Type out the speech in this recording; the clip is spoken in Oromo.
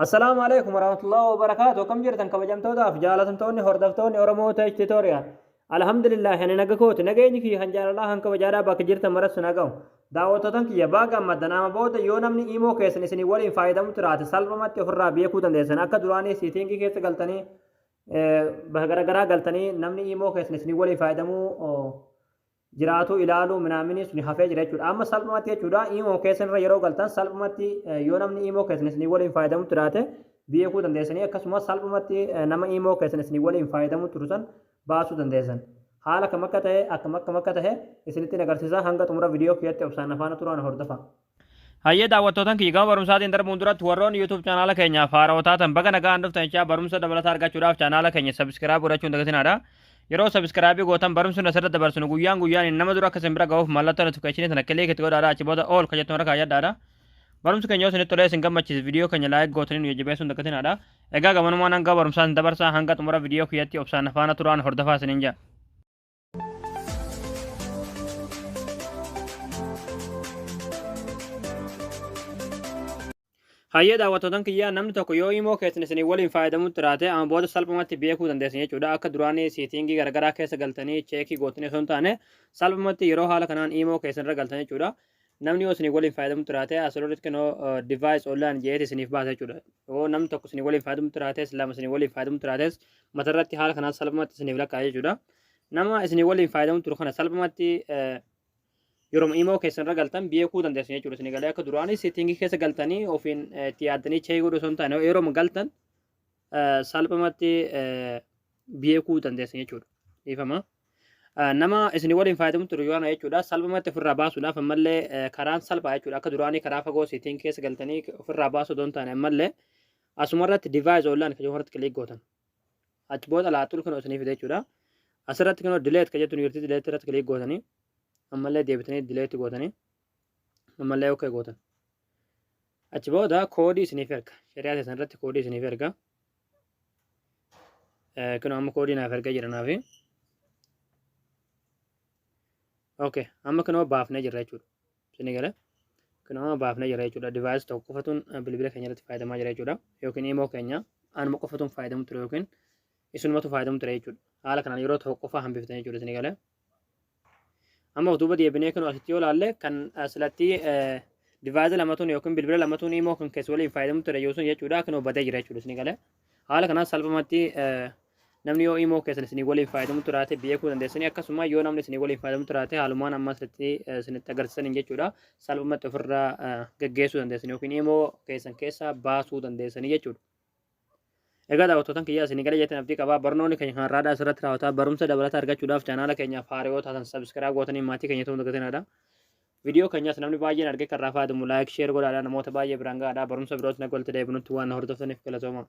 Assalaamu alaikum warahmatullahi wabarakaatu. Akkam jirtan kabajamtootaaf jaalatamtoonni hordoftoonni Oromoo Tech Tutorial? Alhamdulillah, ani naga kooti. Nageenyi kiyya kan jaalalaa kan kabajaadhaa bakka jirtan maratti na ga'u. Daawwattootan kiyya, baga gammaddan. Amma booda yoo namni imoo keessan isinii waliin fayyadamu jiraate salphumatti ofirraa beekuu dandeessan. Akka duraanii setting keessa galtanii, bakka garaagaraa galtanii namni imoo keessan isinii waliin fayyadamuu jiraatu ilaaluu minaamini suni hafee jira jechuudha. Amma salphumatti jechuudha, imoo keessan irra yeroo galtan salphumatti yoo namni imoo keessan isinii waliin fayyadamu jiraate beekuu dandeessanii, akkasumas salphumatti nama imoo keessan isinii waliin fayyadamu turu san baasuu dandeessan. Haala kam akka ta'e, akkam akkam akka ta'e isinitti agarsiisa. Hanga xumura viidiyoo kiyyatti obsaan afaana turaan hordofa. Hayyee daawwattootan kiyya, gama barumsaatiin darbuun duratti warroonni YouTube chaanaala keenyaaf haarawaa taatan baga nagaan dhuftan jechaa, barumsa dabalataa argachuudhaaf chaanaala keenya subscribe godhachuun dagatinaadha. Yeroo subscribe gootan barumsi nu asirratti dabarsinu guyyaan guyyaan nama dura akka isin bira ga'uuf mallattoo notification sana click itti godhaadha, achi booda all ka jettu irra kaayyadhaadha. Barumsi keenya yoo isinitti tolee isin gammachiise viidiyoo keenya like gootanii nu jajjabeessuun dagatinaadha. Egaa gamanumaan hanga barumsaan dabarsaa, hanga xumura viidiyoo kiyyatti obsaan faana turaan hordofaa isiniin jedha. Hayyee daawwattootan kiyyaa, namni tokko yoo imoo keessan isinii waliin fayyadamutti jiraate amma booda salphumatti beekuu dandeessan jechuudha. Akka duraanii setting garaagaraa keessa galtanii check gootanii osoo hin taane, salphumatti yeroo haala kanaan imoo keessan irra galtan jechuudha. Namni yoo isinii waliin fayyadamutti jiraate asirratti kunoo device online jedheeti isiniif baasa jechuudha. Yoo namni tokko isinii waliin fayyadamutti jiraates, lama isinii waliin fayyadamutti jiraates, matarratti haala kanaan salphumatti isiniif lakkaa'a jechuudha. Nama isinii waliin fayyadamu turu kana salphumatti yeroo imoo keessan irra galtan beekuu dandeessan jechuudha. Isinii galee? Akka duraanii setting keessa galtanii ofiin itti yaaddanii check godhuu osoo hin taane, yeroo galtan salphumatti beekuu dandeessan jechuudha. Dhiifama. Nama isinii waliin fayyadamu turu yoo jechuudha, salphumatti ofirraa baasuudhaaf ammallee karaan salphaa jechuudha. Akka duraanii karaa fagoo setting keessa galtanii ofirraa baasuu osoo hin taane, ammallee asuma irratti device online kan irratti click gootan. Achi booda laaxul kan isinii fide jechuudha. Asirratti kan delete kan jettu jirti, delete irratti click gootanii, ammallee deebitanii delete gootanii, ammallee okay gootan. Achi booda koodii isiniif erga. Shari'aa keessan irratti koodii isiniif erga. Kun amma koodii naaf erga jira naafi. Okay, amma kunoo baafnee jirra jechuudha. Isinii galee? Kunoo amma baafnee jirra jechuudha. Device tokko qofatuun bilbila keenya irratti fayyadamaa jira jechuudha. Yookiin imoo keenya anuma qofatuun fayyadamu ture yookiin isinumatu fayyadamu ture jechuudha. Haala kanaan yeroo tokko qofaa hambiftan jechuudha, isinii galee? Amma duuba deebinee kun asitti yoo ilaalle, kan asilatti device lamatuun yookiin bilbila lamatuun imoo kan keessa waliin fayyadamu ture yoo sun jechuudha, kunoo badee jira jechuudha, isinii galee? Haala kanaan salphumatti namni yoo imoo keessan isinii waliin fayyadamu turaate beekuu dandeessanii, akkasuma yoo namni isinii waliin fayyadamu turaate haalumaan amma asirratti isinitti agarsiisaniin jechuudha, salphumatti ofirraa geggeessuu dandeessanii yookiin imoo keessan keessaa baasuu dandeessanii jechuudha. Egaa daawwattootan kiyyaa, isinii gala jettan abdii qabaa. Barnoonni keenya kan har'aadhaa asirratti raawwataa. Barumsa dabalataa argachuudhaaf chaanaala keenyaaf haaraa yoo taatan subscribe gootanii maatii keenya ta'uu dagatinaadha. Viidiyoo keenyas namni baay'een argee kan irraa fayyadamu like, share godhaadha, namoota baay'ee biraan gahaadha. Barumsa birootti nagolti deebinutti waan na hordoftaniif galatooma.